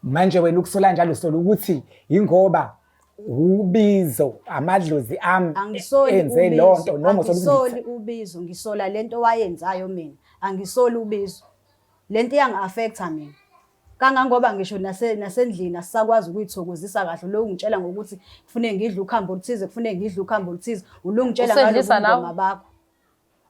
Manje wena ukusola njalo usola ukuthi yingoba ubizo amadlozi ami Angisoli enze ubizo, lonto noma usola ukuthi angisoli ubizo, ngisola lento wayenzayo mina. Angisoli ubizo. Lento iyangi-affect-a mina. Kangangoba ngisho nasendlini asisakwazi ukuyithokozisa kahle. Uloku ungitshela ngokuthi kufuneke ngidle ukhambo oluthize, kufuneke ngidle ukhambo oluthize. Uloku ungitshela Usedlisa ngalobu nawe? bungoma bakho.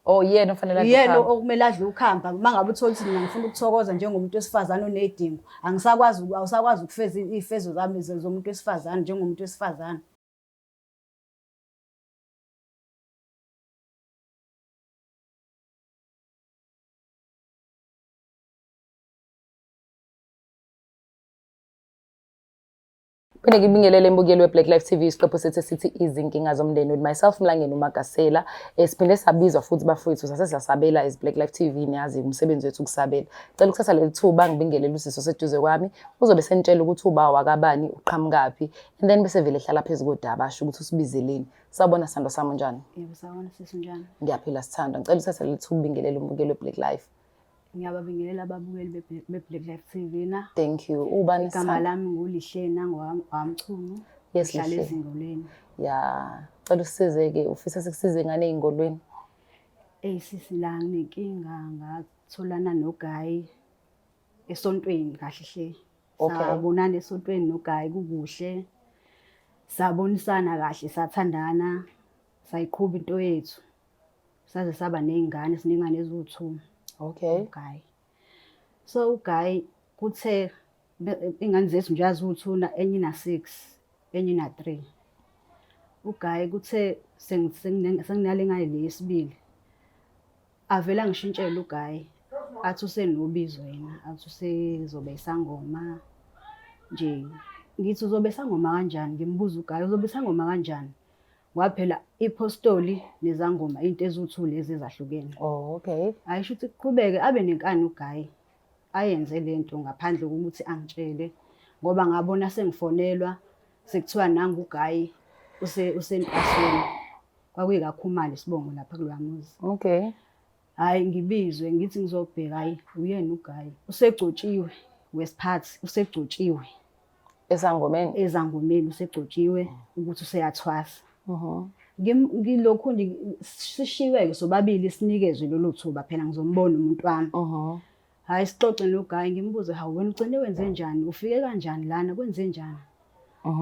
Oh yena ofanele adle Uyena ukhamba. okumele adle ukhamba. Uma ngabe uthola ukuthi mina ngifuna ukuthokoza njengomuntu wesifazane oney'dingo, angisakwazi awusakwazi ukufeza iy'fezo zami zomuntu wesifazane njengomuntu wesifazane. Phinde ngibingelele embukeli we-Black Life TV isiqephu sethu esithi izinkinga zomndeni with myself Mlangeni uMagasela. Siphinde sabizwa futhi bafowethu sase sasabela as Black Life TV niyazi umsebenzi wethu ukusabela. Cela ukuthatha leli thuba ngibingelele usisi oseduze kwami uzobe senitshela ukuthi uba wakabani uqhamukaphi and then bese vele ehlala phezu kodaba asho ukuthi usibizeleni. Sawubona sithandwa sami unjani? Yebo sawubona sisi unjani? Ngiyaphila sithandwa. Ngicela uthathe leli thuba ubingelele umbukeli we-Black Life. Ngiyababingelela ababukeli be-Black Life TV na. Thank you. Ubani Igama lami nguLihlena ngowamchunu. Yes, Ngihlala Lihle. ezingolweni. Ya, cela usisize-ke ufisa sikusize ngane ey'ngolweni. Eyi sisi la nginenkinga ngatholana noGayi esontweni kahle hle. Okay. Sabonana esontweni noGayi kukuhle. Sabonisana kahle sathandana sayiqhuba into yethu. Saze saba ney'ngane, siney'ngane eziwu-two. Okay. UGayi. So uGayi kuthe iy'ngane zethu nje aziwu-two enye ina-six, enye ina-three. UGayi kuthe senginale ngane le yesibili, avele angishintshele uGayi athi usenobizo yena, athi usezoba isangoma nje. Ngithi uzobe isangoma kanjani? Ngimbuza uGayi, uzobe isangoma kanjani? Ngoba phela iphostoli nezangoma into eziwu-two lezi ezahlukene. Oh, okay. Hhayi shuthi kuqhubeke abe nenkani uGayi ayenze le nto ngaphandle kokuthi angitshele ngoba ngabona sengifonelwa sekuthiwa nangu uGayi usentwasweni. KwakuyikaKhumalo isibongo lapha kuloya muzi. Okay. Hhayi ngibizwe ngithi ngizobheka hhayi uyena uGayi. Usegcotshiwe wesiphathi usegcotshiwe. Esangomeni? Ezangomeni usegcotshiwe ukuthi useyathwasa. Ngilokhu nje sishiwe-ke sobabili sinikezwe lolo thuba phela ngizombona umuntu wami. Hhayi sixoxe noGayi ngimbuze hawu wena ugcine wenze njani ufike kanjani lana kwenze njani?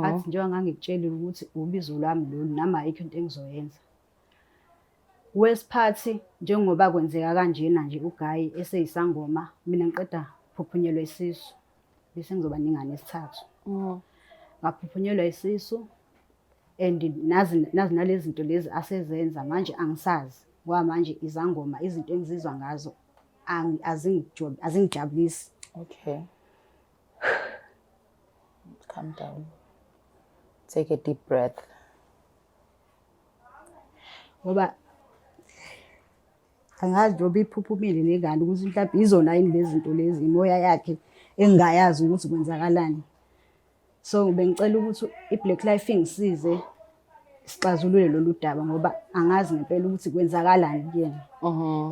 Athi njengoba ngangikutshelile ukuthi ubizo lwami lolu nami ayikho into engizoyenza. Wesiphathi njengoba kwenzeka kanjena nje uGayi eseyisangoma mina ngiqeda phuphunyelwa isisu bese ngizoba nengane esithathu. Ngaphuphunyelwa isisu and nazi nazi nalezi zinto lezi asezenza manje angisazi ngoba manje izangoma izinto engizizwa ngazo azingijabulisi. Okay. Calm down. Take a deep breath. Ngoba angazi njengoba iphuphumile nengane ukuthi mhlawumbe izona yini lezi zinto lezi imoya yakhe engingayazi ukuthi kwenzakalani. So bengicela ukuthi i-Black Life ingisize sixazulule lolu daba ngoba angazi ngempela ukuthi kwenzakalani kuyena.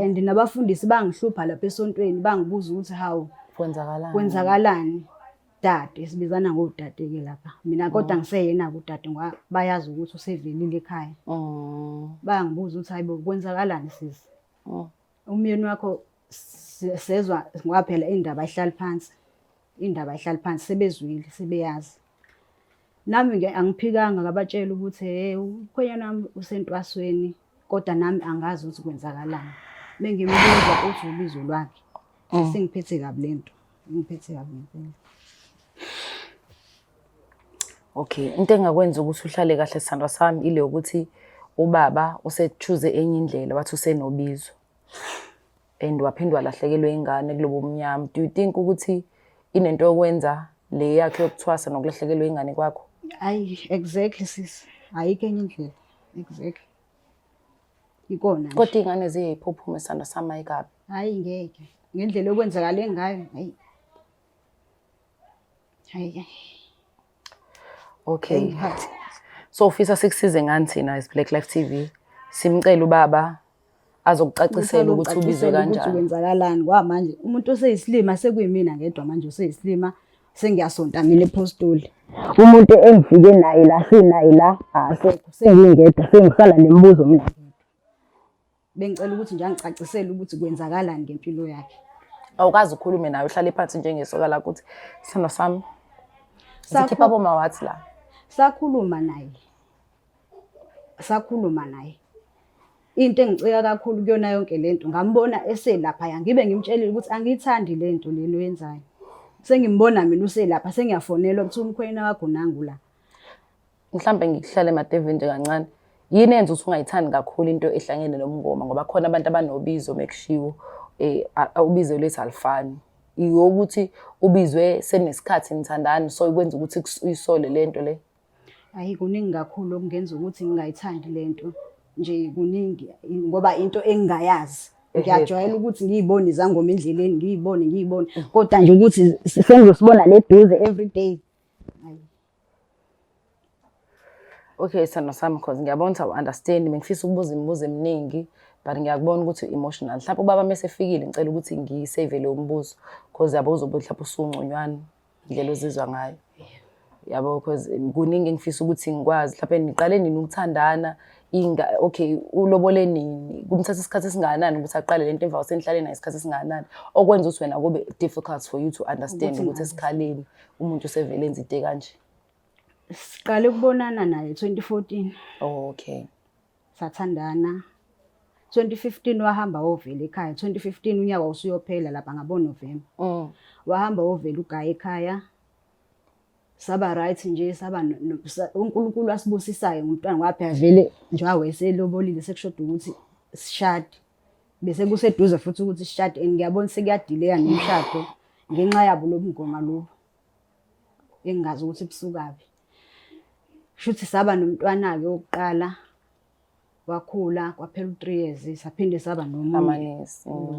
And nabafundisi bangihlupha lapha esontweni bangibuza ukuthi hawu kwenzakalani? Kwenzakalani? Dade, sibizana ngodade-ke lapha. Mina kodwa ngiseyena-ke udade ngoba bayazi ukuthi usevelile ekhaya. Bayangibuza ukuthi hayibo kwenzakalani sisi? Umyeni wakho sezwa ngoba phela indaba ayihlali phansi. Indaba ayihlali phansi sebezwile sebeyazi. Nami nje angiphikanga ngabatshela ukuthi hey umkhwenyana wami usentwasweni kodwa nami angazi ukuthi kwenzakalani. Mengimbuza uthi ubizo lwakhe. Singiphethe kabi lento. Ngiphethe kabi ngempela. Okay, into engakwenza ukuthi uhlale kahle sithandwa sami ile ukuthi ubaba usechoose enye indlela wathi usenobizo and waphinde walahlekelwa ingane kulobo mnyama. Do you think ukuthi inento yokwenza le yakhe yokuthwasa nokulahlekelwa ingane kwakho? Ayi, exactly sis. Ayikho enye indlela. Exactly. Ikona nje. Kodwa iy'ngane ziyayiphuphume sithandwa sami ayikabi. Hayi ngeke. Ngendlela okwenzakale ngayo, hayi. Hayi. Okay. Engiphathe. So ufisa sikusize ngani thina as Black Life TV? Simcele ubaba azokucacisela ukuthi ubizwe Ukuthi kanjani. kwenzakalani kwamanje umuntu oseyisilima sekuyimina ngedwa manje oseyisilima. Sengiyasonta mina ephostoli. Umuntu engifike naye la sinaye la asekho, sengingedwa, sengisala nemibuzo mina. Bengicela ukuthi nje angicacisele ukuthi kwenzakalani ngempilo yakhe. Awukaze ukhulume naye uhlale phansi njengesoka lakho ukuthi sithandwa sami sikhipha bomawathi la. Sakhuluma naye. Sakhuluma naye. Into engicika kakhulu kuyona yonke lento ngambona eselaphaya ngibe ngimtshelile ukuthi angiyithandi lento lena oyenzayo. Sengimbona mina uselapha sengiyafonelwa kuthiwa umkhwenyana wakho nangu la. Mhlambe ngikuhlale emadevini nje kancane. Yini enza ukuthi ungayithandi kakhulu into ehlangene nomngoma ngoba khona abantu abanobizo mekushiwo ubizo lethu alifani. Iyokuthi ubizwe senesikhathi nithandana so ikwenza ukuthi uyisole lento le. Ayi kuningi kakhulu okungenza ukuthi ngingayithandi lento nje kuningi ngoba into engingayazi. Ngiyajwayela ukuthi ngiyibone izangoma endleleni ngiyibone ngiyibone kodwa nje ukuthi sengizosibona le duze every day. Okay, sithando sami cause ngiyabona ukuthi awu-understand bengifisa ukubuza imibuzo eminingi but ngiyakubona ukuthi u-emotional. Mhlawumbe ubaba uma esefikile ngicela ukuthi ngiyisave leyo mbuzo cause yabo uzobe mhlawumbe usungconywana indlela ozizwa ngayo. Yabo cause kuningi engifisa ukuthi ngikwazi mhlawumbe niqale nini ukuthandana inga okay ulobole nini kumthatha isikhathi esingakanani ukuthi aqale lento emva kwasenihlale naye isikhathi esingakanani okwenza ukuthi wena kube difficult for you to understand ukuthi esikhaleni umuntu usevele enza into ekanje. Siqale ukubonana naye 2014. Oh, okay. Sathandana. 2015 wahamba wovela ekhaya. 2015 unyaka usuyophela lapha ngabo November. Wahamba wovela ugaya ekhaya. Saba right nje saba uNkulunkulu asibusisayo ngomntwana waphela vele nje waweselobolile sekushoda ukuthi sishade. Bese kuseduze futhi ukuthi sishade and ngiyabona sekuyadileya nomshado ngenxa yabo lobungoma lobu. Engingazi ukuthi busukaphi. Shuthi saba nomntwana-ke wokuqala wakhula kwaphela u-3 years saphinde saba nomunye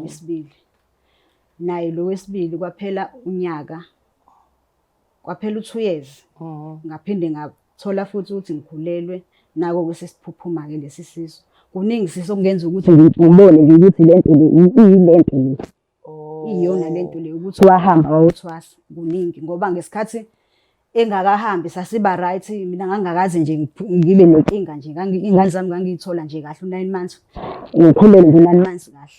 wesibili. Naye lo wesibili kwaphela unyaka kwaphela u-2 years. Ngaphinde ngathola futhi ukuthi ngikhulelwe nako ke sesiphuphuma-ke lesi sisu. Kuningi sisu okungenza ukuthi ngibone nje ukuthi le nto le iyilento le. Iyona lento le ukuthi wahamba wayothwasa kuningi ngoba ngesikhathi engakahambi sasiba right mina ngangingakaze nje ngibe nenkinga nje ingane zami ngangiyithola nje kahle u-9 months ngikhulelwe nje u-9 months kahle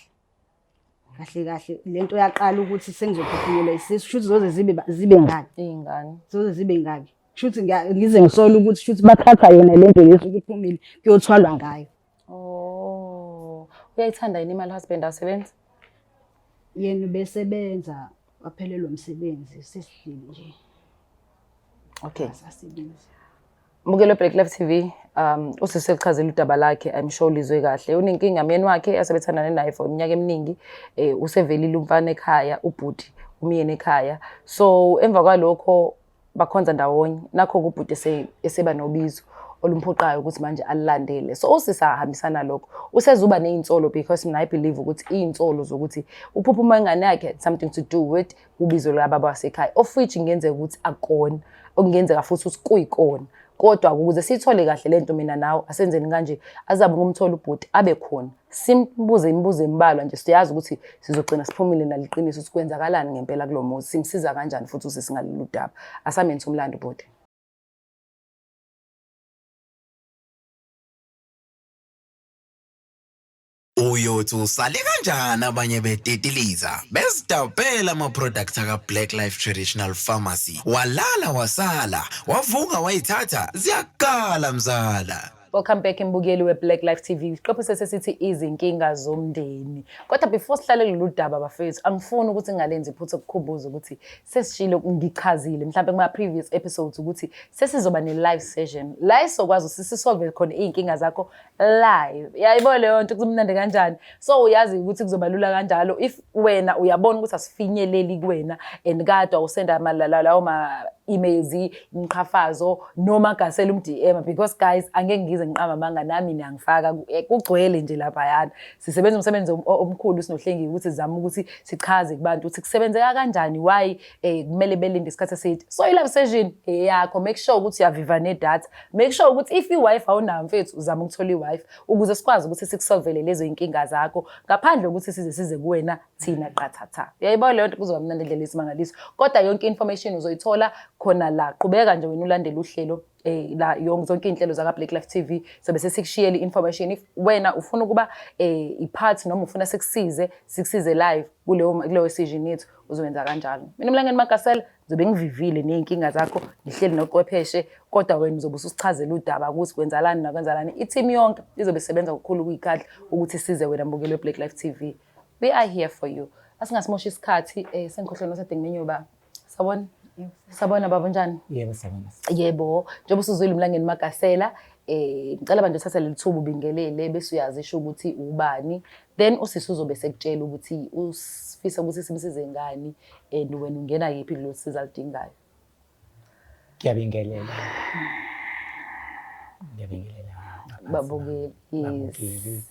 kahle kahle lento yaqala ukuthi sengizophefumula isisu shuthi zoze zibe ngaki iy'ngane zoze zibe ngaki shuthi ngize ngisole ukuthi shuthi bathatha yona lento lesuke iphumile kuyothwalwa ngayo. Oh, uyayithanda yini imali husband asebenzi? Yena ubesebenza waphelelwa umsebenzi sesihleli nje. Okay. Asasebenzi. Mbukelo Black Life TV, usisi elichazela udaba lakhe, I'm sure lizwe kahle. Unenkinga myeni wakhe asebethandane naye for iminyaka eminingi, usevelile umfana ekhaya, ubhuti umyeni ekhaya. So emva kwalokho bakhonza ndawonye, nakho ubhuti eseba nobizo olumphoqayo ukuthi manje alilandele. So usisi ahambisana lokho. Usezuba nezinsolo because mina I believe ukuthi izinsolo zokuthi uphuphuma ingane yakhe had something to do with ubizo lwababa wasekhaya, of which kungenzeka ukuthi akukona, okungenzeka futhi ukuthi kuyikona. Kodwa ukuze siyithole kahle lento mina nawe asenzeni kanje, azabe ukumthola ubhuti abe khona, simbuze imibuzo embalwa nje, siyazi ukuthi sizogcina siphumile naliqiniso ukuthi kwenzakalani ngempela kulo muzi, simsiza kanjani futhi usisi ngalolu daba. Asamenzi umlando bhuti. Uyothi usale kanjani abanye betetiliza bezidabhela ama-product aka-Black Life Traditional Pharmacy, walala wasala wavuka wayithatha ziyakala mzala. Welcome back mbukeli we-Black Life TV. Isiqephu sesesithi izinkinga zomndeni. Kodwa before sihlale kulolu daba bafethu, angifuni ukuthi ngingalenzi iphutha ukukhumbuza ukuthi sesishilo, ngichazile mhlawumbe kuma previous episodes ukuthi sesizoba ne-live session la esizokwazi ukuthi sisolve khona iy'nkinga zakho live. Yayibona leyo nto kumnandi kanjani. So uyazi ukuthi kuzoba lula kanjalo if wena uyabona ukuthi asifinyeleli kuwena and kade awusenda lawo ma emails, imqhafazo noma gasela umDM, because guys, angeke ngize ngiqamba amanga, nami niyangifaka, kugcwele nje laphayana. Sisebenza umsebenzi omkhulu sinoHlengiwe ukuthi sizame ukuthi sichaze kubantu ukuthi kusebenzeka kanjani, why kumele belinde isikhathi eside. So i-live session eyakho, make sure ukuthi uyaviva nedatha, make sure ukuthi if i-Wi-Fi awunayo mfethu, uzama ukuthola i-Wi-Fi ukuze sikwazi ukuthi sikusolvele lezo inkinga zakho ngaphandle kokuthi size kuwena thina qathatha. Uyayibona leyo nto, kuzoba mnandi indlela esimangaliso. Kodwa yonke information uzoyithola khona la. Qhubeka nje wena ulandele uhlelo, la zonke iy'nhlelo zaka-Black Life TV, sobe sesikushiyela i-information. If wena ufuna ukuba i-part noma ufuna sikusize live kuleyo session yethu, uzowenza kanjalo. Mina Mlangeni Magasela ngizobe ngivivile ney'nkinga zakho, ngihleli noqwepheshe, kodwa wena uzobe ususichazela udaba ukuthi kwenzalani nakwenzalani. I-team yonke izobe isebenza kakhulu kuyikhandla ukuthi isize wena mbukeli we-Black Life TV. We are here for you. Asingasimoshi isikhathi, sengikhohlwe nosade ngimenye ba. Sawubona? Sawubona baba, unjani? Yebo, sawubona. Yebo, njengoba usuzwile uMlangeni Magasela, ngicela abantu uthathe leli thuba ubingelele bese uyazisho ukuthi ubani. Then usisi uzobe sekutshela ukuthi usifisa ukuthi simsize ngani and wena ungena yiphi kulolu sizo aludingayo. Ngiyabingelela. Ngiyabingelela. Babukeli. Babukeli.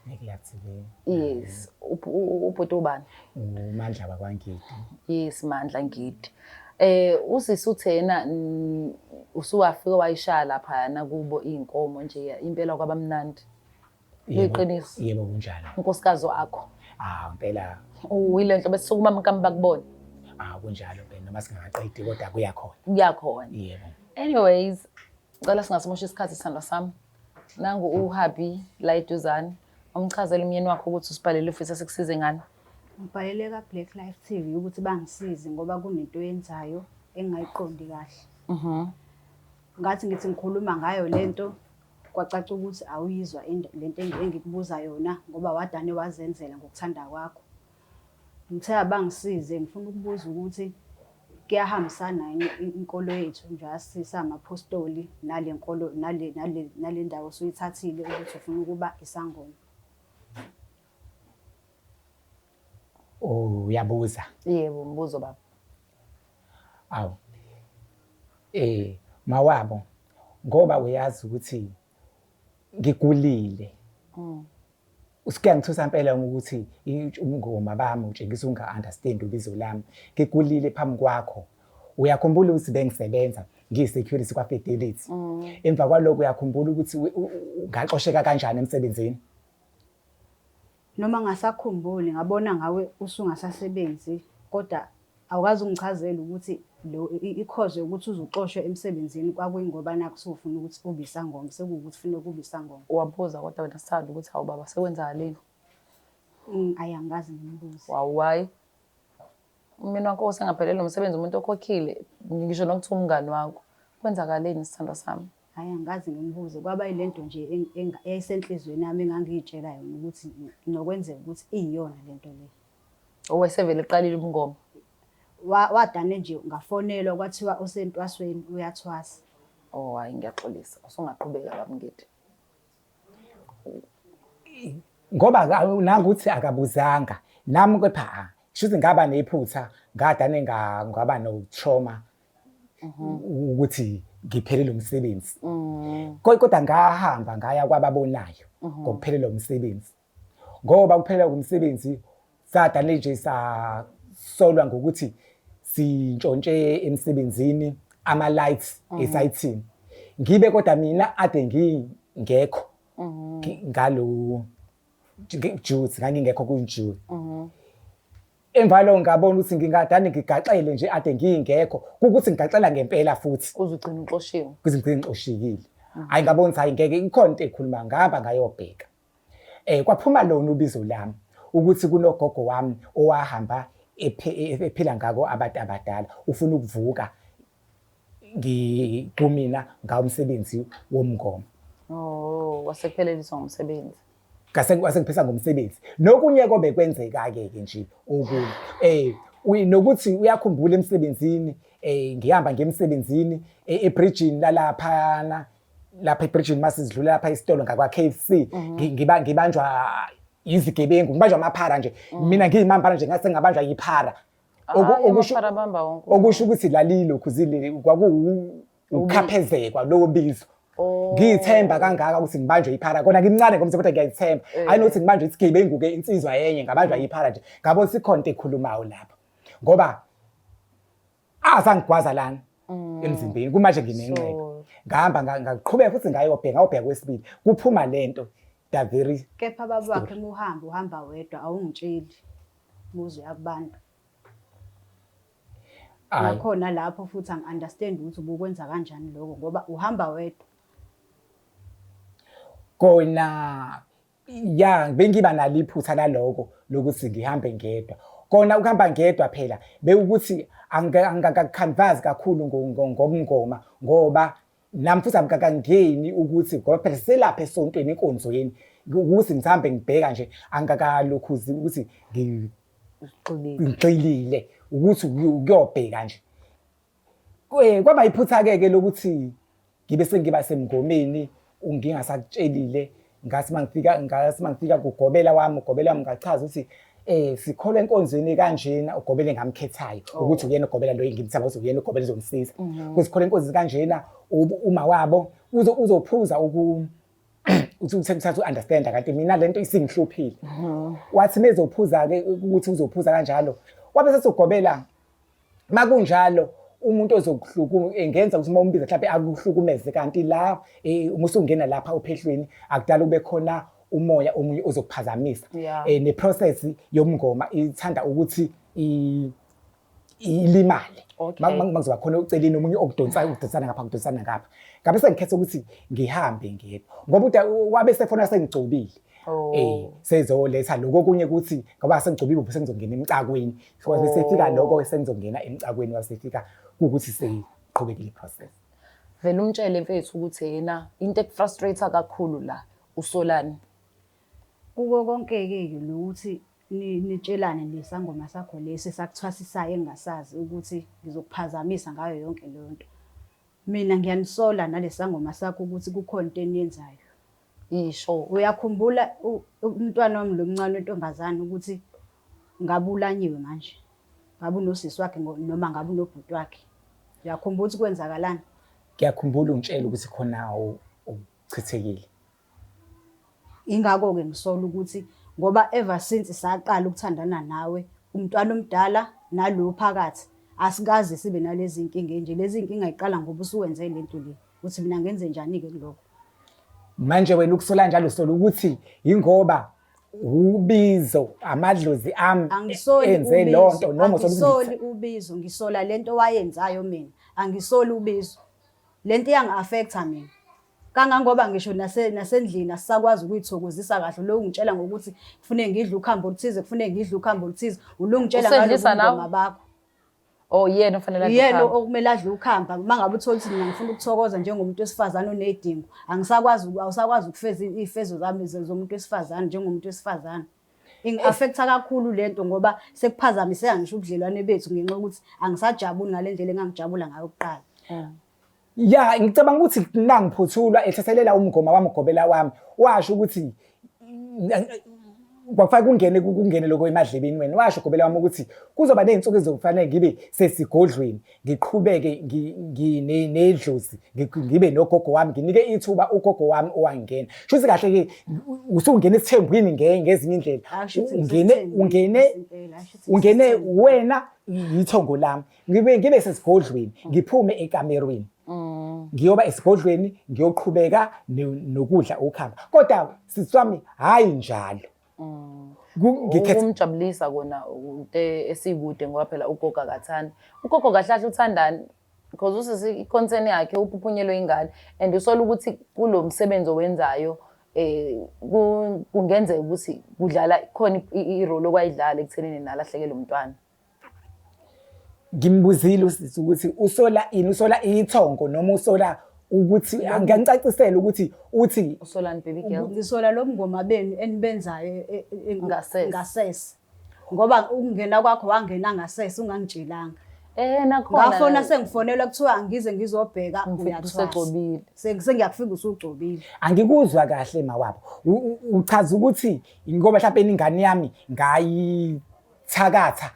Black Life TV. Yes. Ubhuti ubani? UMandla wakwaNgidi. Yes, Mandla Ngidi. Usisi uthena usuwafika wayishaya lapha kubo iy'nkomo nje, impela kwabamnandi. Kuyiqiniso. Yebo, kunjalo. Unkosikazi wakho. Ah, impela. Uyile nhlobo esukuma mkami bakubona. Ah, kunjalo phela, noma singakaqedi kodwa kuyakhona. Kuyakhona. Yebo. Anyways, ngicela singasimosha isikhathi sithandwa sami. Nangu uHappy la eduzane. Umchazele umyeni wakho ukuthi usibhalele ufisa sikusize ngani. Ngibhalele ka Black Life TV ukuthi bangisize ngoba kunento oyenzayo engingayiqondi kahle. Ngathi ngithi ngikhuluma ngayo lento, kwacaca ukuthi awuyizwa lento engikubuza yona ngoba wadane wazenzela ngokuthanda kwakho. Ngithe abangisize, ngifuna ukubuza ukuthi kuyahambisana yini inkolo yethu nje sisamaphostoli nale nkolo nale ndawo osuyithathile ukuthi ufuna ukuba isangoma. Oh, uyabuza. Yebo, mbuzo baba. Awu. Mawabo, ngoba uyazi ukuthi ngigulile. Usukuyangithusa impela ukuthi umngoma bami utshengisa unga-understand ubizo lami. Ngigulile phambi kwakho. Uyakhumbula ukuthi bengisebenza ngiyi-security kwa-Fidelity. Emva kwalokho uyakhumbula ukuthi ngaxosheka kanjani emsebenzini? Noma ngasakhumbuli, ngabona ngawe usungasasebenzi, kodwa awukaze ungichazele ukuthi lo ikhozo yokuthi uzuxoshwe emsebenzini kwakuyingoba nakho usufuna ukuthi ube isangoma, sekuwukuthi ufuna ukuba isangoma. Wabuza kodwa wena sithanda ukuthi hawu baba sekwenzakaleni? Ayi, angikaze ngimbuze. Wawu, why? Umyeni wakho usengaphelelwa umsebenzi, umuntu okhokhile, ngisho nokuthiwa umngani wakho. Kwenzakaleni sithandwa sami? Hhayi, angikaze ngimbuze. Kwaba yilento nje eyayisenhliziyweni yami engangiyitshela yona ukuthi nokwenzeka ukuthi iyiyona lento le. Owesevele eqalile ubungoma? Wadane nje ngafonelwa kwathiwa usentwasweni uyathwasa. Oh, hhayi, ngiyaxolisa. Usungaqhubeka baba Ngidi. Ngoba nangukuthi akabuzanga nami, kepha shuthi ngaba nephutha, ngadane ngaba no-trauma ukuthi ngiphelele umsebenzi. Kodwa ngahamba ngaya kwababonayo ngokuphelelwa umsebenzi. Ngoba kuphelelwa umsebenzi sadane nje sasolwa ngokuthi sintshontshe emsebenzini ama-lights esayithini. Ngibe kodwa mina ade ngingekho ngalo June, ngangingekho ku-June. Emva lo ngabona ukuthi ngingadane ngigaxele nje ade ngingekho, kukuthi ngigaxela ngempela futhi. Uzugcina uxoshiwe. Kuze ngigcine ngixoshikile. Hayi, ngabona ukuthi hayi ngeke, ikhona into ekhuluma, ngahamba ngayobheka. Kwaphuma lona ubizo lami ukuthi kunogogo wami owahamba ephila ngako abantu abadala, ufuna ukuvuka kumina ngawo umsebenzi womngoma. Oh, wasekuphelelisa ngomsebenzi. Ngase ngiphisa ngomsebenzi. Nokunye kobe kwenzeka ke ke nje okunye. Nokuthi uyakhumbula emsebenzini, ngihamba ngemsebenzini ebridgini lalaphana, lapha ebridgini masizidlula lapha isitolo ngakwa KFC, ngibanjwa izigebengu, ngibanjwa amaphara nje. Mina ngiyimampara nje, ngase ngabanjwa yiphara. Okusho abamba wonke. Okusho ukuthi lalilokhu zilele kwakuwukhaphezekwa lowo bizo. Oh. Ngiyithemba kangaka ukuthi ngibanjwe iphara kona ngimncane ngomzimba kodwa ngiyayithemba. Eh. Hayi nokuthi ngibanjwe isigebengu ke insizwa yenye ngabanjwa iphara nje. Ngabo sikhona into ekhulumayo lapha. Ngoba azangigwaza lana emzimbeni kumanje nginenxeba. So- Ngahamba ngaqhubeka futhi ngayobheka ngayobheka kwesibili kuphuma lento the very Kepha baba wakhe uma uhamba uhamba wedwa awungitsheli muze uya kubantu. Ayi. Nakhona lapho futhi angi-understand ukuthi ubukwenza kanjani lokho ngoba uhamba wedwa. Kona ya bengiba nalo iphutha laloko lokuthi ngihambe ngedwa. Kona ukuhamba ngedwa phela bewukuthi angikakhanvazi kakhulu ngobungoma ngoba nami futhi angikakangeni ukuthi ngoba phela selapha esontweni enkonzweni ukuthi ngihambe ngibheka nje angikakalokhuzi ukuthi ngigxilile ukuthi ukuyobheka nje. Kwaba iphutha-ke ke lokuthi ngibe sengiba semngomeni ngingasakutshelile ngathi mangifika ngathi mangifika kugobela wami ugobela wami ngachaza ukuthi sikholwa enkonzweni kanjena ugobele ngamkhethayo ukuthi uyena ugobela lo ngimthemba ukuthi uyena ugobela uzongisiza ukuthi sikholwa enkonzweni kanjena uma wabo uzophuza uku uthi uthatha u-understand kanti mina lento isingihluphile. Wathi mezophuza ke ukuthi uzophuza kanjalo wabe sesugobela makunjalo umuntu ozokuhluku engenza ukuthi uma umbiza mhlawumbe akuhlukumeze kanti la uma usungena lapha ophehlweni akudala ube khona umoya omunye ozokuphazamisa. Ne-process yomngoma ithanda ukuthi ilimale. Makuzoba khona uceleni omunye okudonsayo ukudonsana ngapha kudonsana ngapha. Ngabe sengikhetha ukuthi ngihambe ngedwa ngoba wabe sefona sengigcobile. Sezoletha lokho okunye ukuthi ngoba sengigcobile ubuse ngizongena emcakweni. So sefika lokho sengizongena emcakweni wasefika ukuthi seyiqhubekile process. Vele umtshele mfethu ukuthi yena into ekufrustrate kakhulu la usolani. Kuko konke ke lokuthi nitshelane nesangoma sakho lesi sakuthwasisayo engingasazi ukuthi ngizokuphazamisa ngayo yonke leyo nto. Mina ngiyanisola nalesangoma sakho ukuthi kukhona into eniyenzayo. Yisho. Uyakhumbula umntwana wami lo mncane wentombazane ukuthi ngabe ulanyiwe manje. Ngabe unosisi wakhe noma ngabe unobhuti wakhe. Uyakhumbula ukuthi kwenzakalani? Ngiyakhumbula ungitshela ukuthi khona okuchithekile. Ingakho-ke ngisola ukuthi ngoba ever since saqala ukuthandana nawe umntwana omdala nalo phakathi asikaze sibe nalezi nkinga enje. Lezi nkinga iqala ngoba usuwenze lento le. Uthi mina ngenze njani-ke kulokho? Manje wena ukusola njalo usola ukuthi yingoba ubizo amadlozi ami Angisoli enze ubizo, lonto noma usola ukuthi angisoli ubizo, ngisola lento wayenzayo mina. Angisoli ubizo. Lento iyangi-affect-a mina. Kangangoba ngisho nasendlini asisakwazi ukuyithokozisa kahle. Lo ungitshela ngokuthi kufuneka ngidle ukhambo oluthize, kufuneka ngidle ukhambo oluthize. Ulungitshela Usedlisa ngalobu nawe? bungoma bakho. Oh, yena ofanele adle Uyena ukhamba. okumele adle ukhamba. Uma ngabe uthola ukuthi mina ngifuna ukuthokoza njengomuntu wesifazane oney'dingo, angisakwazi awusakwazi ukufeza iy'fezo zami zomuntu wesifazane njengomuntu wesifazane. Ingi-affect-a kakhulu lento ngoba sekuphazamiseka ngisho ubudlelwane bethu ngenxa yokuthi angisajabuli ngale ndlela engangijabula ngayo kuqala. Ya, ngicabanga ukuthi nangiphothulwa ethethelela umngoma wami ugobela wami washo ukuthi kwakufanele kungene lokho emadlebeni wena washo ugobela wami ukuthi kuzoba ney'nsuku ezizokufanele ngibe sesigodlweni ngiqhubeke nedlozi ngibe nogogo wami nginike ithuba ugogo wami owangena. Shuthi kahle-ke usungena esithembwini ngezinye indlela. Asho ukuthi Ungene ngisesithembwini ungene impela, asho ukuthi ungene ngisesithembwini. wena yithongo lami. Ngibe sesigodlweni ngiphume ekamerweni. Ngiyoba esigodlweni ngiyoqhubeka nokudla ukhamba. Kodwa sisi wami hayi njalo. Ngikhetha Ukumjabulisa kona into esikude ngoba phela ugogo akathandi. Ugogo kahle kahle uthandani? Because usisi i-concern yakhe uphuphunyelwe ingane and usola ukuthi kulo msebenzi owenzayo kungenzeka ukuthi kudlala khona i-role okwayidlala ekuthenini nalahlekele umntwana. Ngimbuzile usisi ukuthi usola ini, usola ithongo noma usola ukuthi ngiyangicacisela ukuthi uthi usolani baby girl. Ngisola lo mngoma benu enibenzayo Ngasese. ngasese. Ngoba ukungena kwakho wangena ngasese ungangitshelanga. Nakhona Ngafona sengifonelwa kuthiwa angize ngizobheka Ngifika uyathwasa. usegcobile. Sengiyakufika usugcobile. Angikuzwa kahle mawabo. Uchaza ukuthi ngoba mhlawumbe ingane yami ngayithakatha.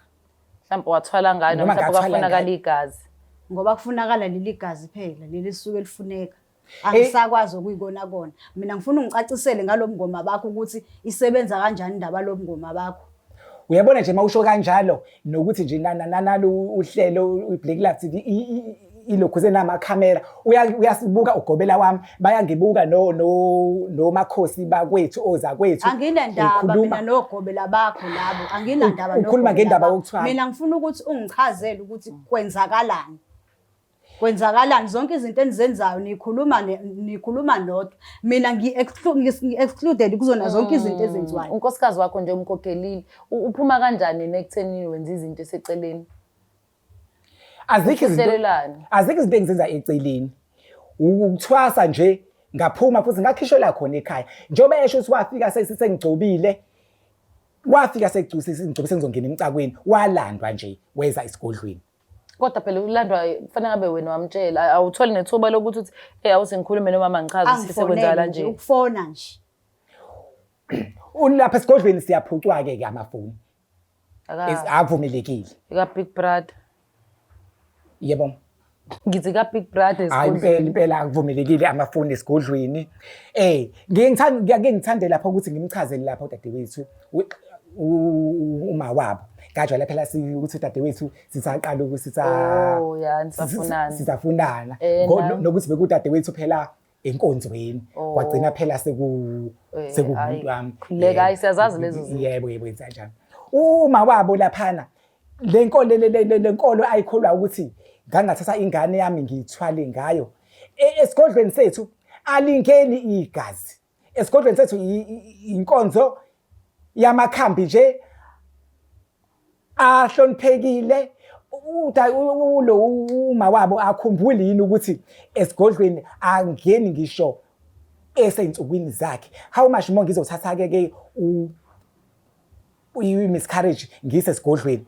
Mhlawumbe wathwala ngayo Noma noma mhlawumbe ngathwala kwafunakala ngayo. igazi. Ngoba kufunakala leli gazi phela, leli lisuke lifuneka. Angisakwazi okuyikona kona. Mina ngifuna ungicacisele ngalo bungoma bakho ukuthi isebenza kanjani indaba lo bungoma bakho. Uyabona nje mawusho kanjalo nokuthi nje nalo uhlelo iBlack Life TV ilokhu namakhamera uyasibuka ugobela wami bayangibuka no no nomakhosi bakwethu ozakwethu. Anginandaba Ukhuluma- mina nogobela bakho labo, anginandaba Ukhuluma nogobela ngendaba bakho. yokuthwala. Mina ngifuna ukuthi ungichazele ukuthi kwenzakalani. Kwenzakalani zonke izinto enizenzayo nikhuluma nikhuluma nodwa. Mina ngi-excluded kuzona zonke izinto ezenziwayo. Unkosikazi wakho nje umkhokhelile. Uphuma kanjani nekuthenini wenza izinto eseceleni? Azikho izinto Ufihlelelani? Azikho izinto engizenza eceleni. Ukuthwasa nje ngaphuma futhi ngakhishelwa khona ekhaya. Njengoba esho ukuthi wafika sengigcobile, wafika sengigcobile sengizongena emcakweni, walandwa nje weza esigodlweni. Kodwa phela ulandwa kufanele ngabe wena wamtshela, awutholi nethuba lokuthi uthi hey awuze ngikhulume nomama ngichaze ukuthi sekwenzakala Angifonele nje nje. ukufona nje. Ulapha esigodlweni siyaphucwa-ke ke amafoni. Avumelekile. Ka Big Brother. Yebo. Ngithi ka Big Brother Hayi impela esigodlweni. impela akuvumelekile amafoni esigodlweni. Ngike ngithande ngike ngithande lapho ukuthi ngimchazele lapho udadewethu uma wabo. Ngajwayela phela ukuthi udadewethu sisaqala ukuthi Oh, ya, nisafunana. sisafunana. Nokuthi bekudadewethu phela enkonzweni. Oh. Kwagcina phela sekuwumuntu Hhayi, wami. khululeka, Yebo. hhayi, siyazazi lezo zinto. Yebo, yebo, yenza njalo. Uma wabo laphana le nkolo le nkolo ayikholwa ukuthi ngangathatha ingane yami ngiyithwale ngayo. Esigodlweni sethu alingeni igazi. Esigodlweni sethu inkonzo yamakhambi nje ahloniphekile. Lo uma wabo akhumbuli yini ukuthi esigodlweni angeni ngisho eseyinsukwini zakhe. How much more ngizothatha ke ke i-miscarriage ngise esigodlweni.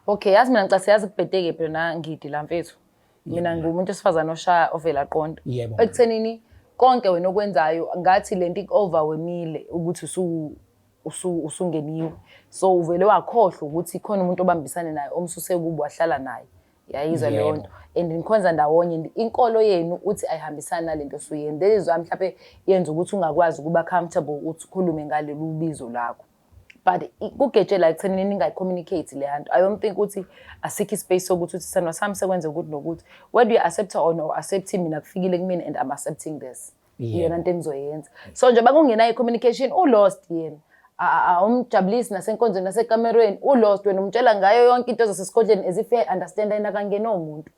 Okay, yazi mina ngicase yazi kubhedeke phela na ngidi la mfethu. Mina ngiwumuntu wesifazane oshaya ovela aqonda. Yebo. Ekuthenini konke wena okwenzayo ngathi lento ik-overwhelmile ukuthi usungeniwe. So uvele wakhohlwa ukuthi khona umuntu obambisane naye omsuse kubo wahlala naye. Yayizwa leyo nto. And nikhonza ndawonye, inkolo yenu uthi ayihambisani nalento osuyenza. That is why mhlawumbe yenza ukuthi ungakwazi ukuba comfortable ukuthi ukhulume ngalolu bizo lakho. But kugetshela ekuthenini ningayi-communicate le nto. I don't think ukuthi asikho ispace sokuthi uthi sithandwa sami sekwenze ukuthi nokuthi. Whether you accept or no accept mina kufikile kumina and I'm accepting this. Iyona nto engizoyenza. So njengoba kungenayo i-communication, u-lost yena. Awumjabulisi nasenkonzweni nasekamerweni, u-lost wena umtshela ngayo yonke into zasesigodlweni as if uyayi-understand yena akangena umuntu.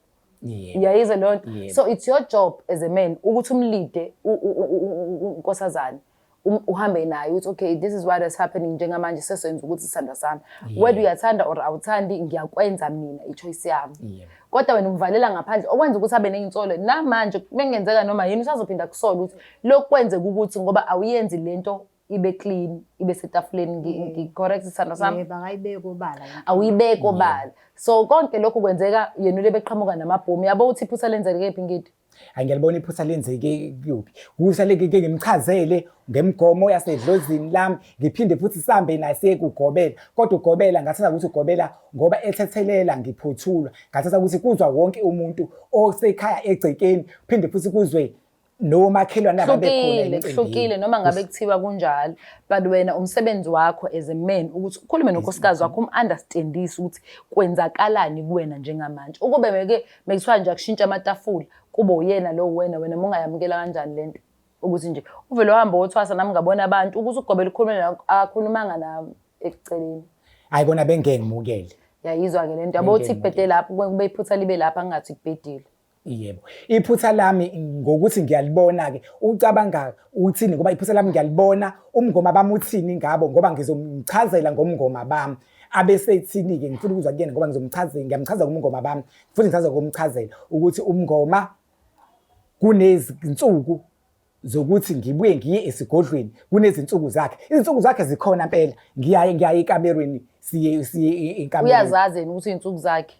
Uyayizwa leyo nto? So it's your job as a man ukuthi umlide unkosazane. Uhambe naye uthi okay this is what is happening njengamanje sesenza ukuthi sithandwa sami. Whether uyathanda or awuthandi ngiyakwenza mina i-choice yami. Kodwa wena umvalela ngaphandle okwenza ukuthi abe neyinsolo namanje bengenzeka noma yini usazophinda kusole ukuthi lokhu kwenzeka ukuthi ngoba awuyenzi lento ibe clean ibe setafuleni ngi-correct sithandwa sami. Yebo, akayibeki obala yena. Awuyibeki obala. So konke lokhu kwenzeka yena ule beqhamuka namabhomu. Yabo uthi iphutha lenzeke kephi ngidi? Hayi ngiyalibona iphutha lenzeke kuyuphi. Kusa le ke ngimchazele ngemigomo yasedlozini lami, ngiphinde futhi sihambe naye siye kugobela. Kodwa ugobela ngathatha ukuthi ugobela ngoba ethethelela ngiphothulwa. Ngathatha ukuthi kuzwa wonke umuntu osekhaya egcekeni, phinde futhi kuzwe nomakhelwane ababekhona Kuhlukile, emcimbini. kuhlukile noma ngabe kuthiwa kunjalo, but wena umsebenzi wakho as a man ukuthi ukhulume nonkosikazi wakho um-understandise ukuthi kwenzakalani kuwena njengamanje. Ukube mekuthiwa nje akushintshe amatafula kube uyena lo wena, wena mungayamukela kanjani lento ukuthi nje uvele uhambe wothwasa nami ngabona abantu ukuthi ugobela ukhulume nawe akakhulumanga nami ekuceleni. Hayi kona bengeke ngimukele. Yayizwa-ke lento yabo uthi kubhede lapho kube iphutha libe lapha ngingathi kubhedile. Yebo. Iphutha lami ngokuthi ngiyalibona-ke, ucabanga uthini ngoba iphutha lami ngiyalibona, umngoma bami uthini ngabo ngoba ngizomchazela ngomngoma bami. Abesethini-ke ngifuna ukuzwa kuyena ngoba ngizomchazela, ngiyamchaza ngomngoma bami, futhi ngichaza ngokumchazela ukuthi umngoma kunezinsuku zokuthi ngibuye ngiye esigodlweni, kunezinsuku zakhe. Izinsuku zakhe zikhona mpela. Ngiyaye ngiyaye ekamerweni, siye ekamerweni. Uyazazi yena ukuthi izinsuku zakhe?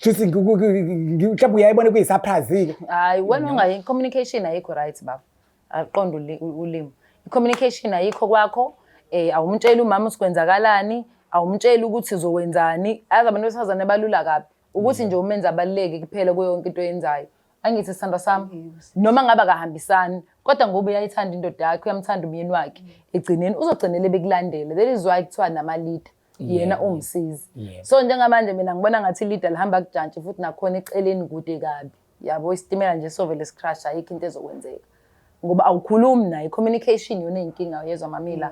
Shuthi mhlawumbe uyayibona kuyi-surprise-ke. Hayi, wena ungayi, communication ayikho right baba. Aqonde ulimi. I-communication ayikho kwakho, awumtsheli umama ukuthi kwenzakalani, Awumtsheli ukuthi uzokwenzani. Azi abantu besifazane balula kabi. Ukuthi nje umenza abaluleke kuphela kuyo yonke into oyenzayo. Angithi sithandwa sami, noma ngabe akahambisani, kodwa ngoba uyayithanda indoda yakhe, uyamthanda umyeni wakhe, egcineni uzogcinele bekulandela. That is why kuthiwa nama-leader. Yena uwumsizi. So njengamanje mina ngibona ngathi i-leader lihamba kujantshi futhi nakhona eceleni kude kabi. Yabo, isitimela nje sovele si-crash, ayikho into ezokwenzeka. Ngoba awukhulumi naye, communication yona eyinkinga, uyezwa mamila.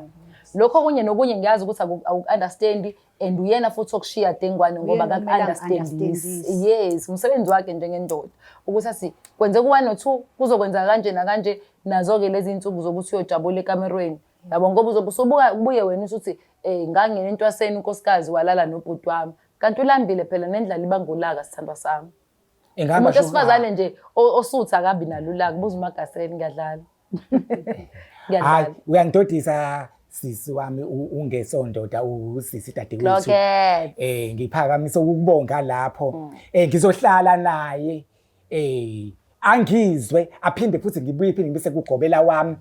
Lokho okunye nokunye ngiyazi ukuthi awuku-understand and uyena futhi okushiya dengwane ngoba Uyena okumele akaku-understandisi. angi-understandise. Yes, umsebenzi wakhe njengendoda ukuthi athi kwenzeka u-1 no-2 kuzokwenzeka kanje nakanje. Nazo-ke lezi nsuku zokuthi uyojabula ekamerweni, yabo, ngoba uzobe usubuka ubuye wena usuthi ngangena entwaseni unkosikazi walala nobhuti wami, kanti ulambile phela nendlala ibangulaka, sithandwa sami. Ingaba Umuntu sho- wesifazane nje osuthi akabi nalo ulaka. Buza uMagasela, ngiyadlala. Hayi, Ngiyadlala. uyangidodisa sisi wami, ungesondoda usisi dadewethu. Clocket. Ngiphakamisa ukubonga lapho. Ngizohlala naye. Angizwe aphinde futhi ngibuye phinde ngibese kugobela wami.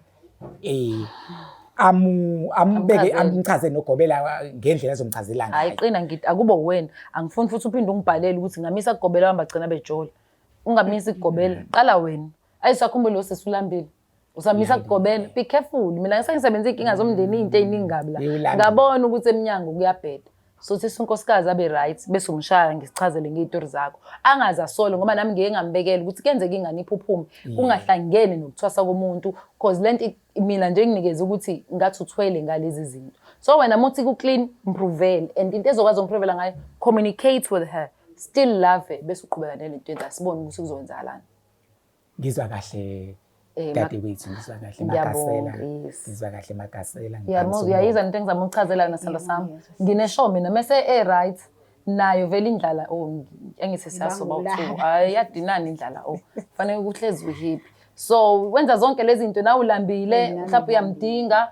Ambeke Amchazele. amchaze nogobela ngendlela azomchazela Hayi ngayo. qina, ngithi akubo wena, angifuni futhi uphinde ungibhalele ukuthi ngamisa kugobela wami bagcina bejola. Ungamisi kugobela, qala wena. Ayisakhumbule lo sisi ulambile. Usamisa kugobela, be careful. Mina ngisengisebenza iy'nkinga zomndeni, iy'nto ey'ningi kabi la. Yewulambile. Ngabona ukuthi emnyango kuyabheda. So thi unkosikazi abe right bese umshaya ngisichazele ngey'tori zakho. Angaze asole ngoba nami ngeke ngambekela ukuthi kuyenzeka ingane iphuphume. Kungahlangene nokuthwasa komuntu, cause lento mina nje nginikeza ukuthi ngathi uthwele ngalezi zinto. So wena muthi ku-clean, mprovele, and into ezokwazi umprovela ngayo, communicate with her, still love her, bese uqhubeka nalento yenza, sibone ukuthi kuzokwenzakalani. Ngizwa kahle dadewethu, ngizwa kahle Ngiyabonga, Magasela. yes. Ngizwa kahle Magasela. Uyamuzwa, ngiphakamisa uyayizwa into engizama ukuchazela yona, sithandwa sami. Ngineshow mina mese e-right nayo vele indlala, oh, engithi siyasoba u-two. Ibangulaka. Hayi, iyadinana indlala, oh. Kufanele uhlezi uhappy. So wenza zonke lezi zinto nawe ulambile, Nami mhlawumbe uyamdinga,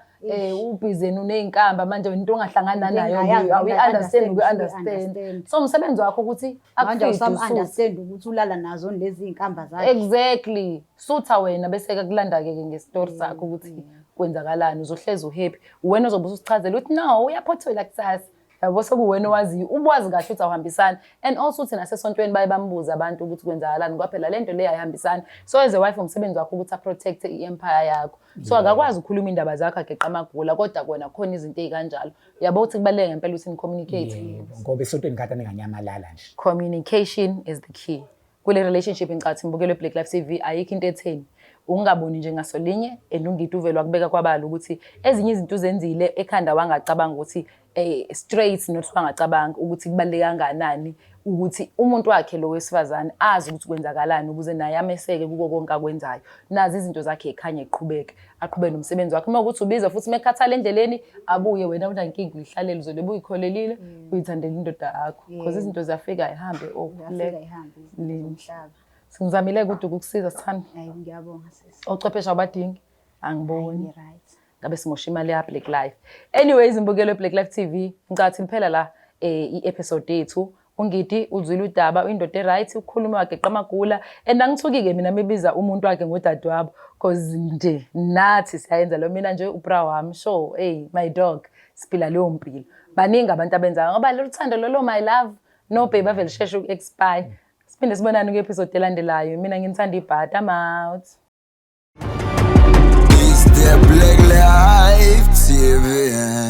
ubhizi uney'nkamba manje into ongahlangana Into nayo, engayazi, awu-understand, engayi-understand, uku-understand. uyi-understand. So umsebenzi wakho ukuthi Manje akufide usuthe. awusam-understand ukuthi ulala nazo lezi iy'nkamba zakhe. Exactly. Sutha wena bese kulanda-ke ke ngestori sakho ukuthi kwenzakalani, uzohlezi uhappy. Wena ozobe ususichazela ukuthi no, uyaphothela kusasa. Yabo, sekuwena owaziyo, ubuwazi kahle ukuthi awuhambisani. And also uthi nasesontweni baye bambuze abantu ukuthi kwenzakalani, ngoba phela lento le ayihambisani. So as a wife umsebenzi wakho ukuthi aprotect i-empire yakho. So akakwazi ukukhuluma indaba zakho ageqa amagula, kodwa kona khona izinto ey'kanjalo. Yabo ukuthi kubaluleke ngempela ukuthi ni-communicate. Yebo, ngoba esontweni kade ninganyamalala nje. Communication is the key. Kule relationship ngicathi ngibukele Black Life TV, ayikho into etheni. Ungaboni nje ngasolinye and ungidi uvele wakubeka kwabala ukuthi ezinye izinto uzenzile ekhanda wangacabanga ukuthi straight, not wangacabanga ukuthi kubaluleke kangakanani ukuthi umuntu wakhe lo wesifazane azi ukuthi kwenzakalani ukuze naye ameseke kuko konke akwenzayo. Nazi izinto zakhe ekhanye eqhubeke, aqhubeke nomsebenzi wakhe. Uma ukuthi ubiza futhi mekhathala endleleni abuye, wena unankinga uyihlalele uzobe uyikholelile, uyithandela indoda yakho. Because izinto ziyafika ihambe, oh, Ziyafika khuleka. ihambe izinto zomhlaba. Singizamile kodwa ukukusiza, sithanda. Hayi, ngiyabonga sisi. Ochwepheshe abadingi, angiboni. Ngi-right. Ngabe simosha imali ya Black Life. Anyways, imbukelo Black Life TV, ngicathi liphela la i-episode yethu. Ungidi uzwile udaba, uyindoda e-right, ukhuluma wageqa amagula, and angithuki-ke mina mebiza umuntu wakhe ngodadewabo, cause nje nathi siyayenza lo. Mina nje ubra wami, sure, hey my dog, siphila leyo mpilo. Baningi abantu abenzayo ngoba lolu thando lolo, my love, no baby, avele sheshe uku-expire. Siphinde sibonane kwi-episode elandelayo. Mina nginithanda ibhadi, I'm out. It's the Black Life TV.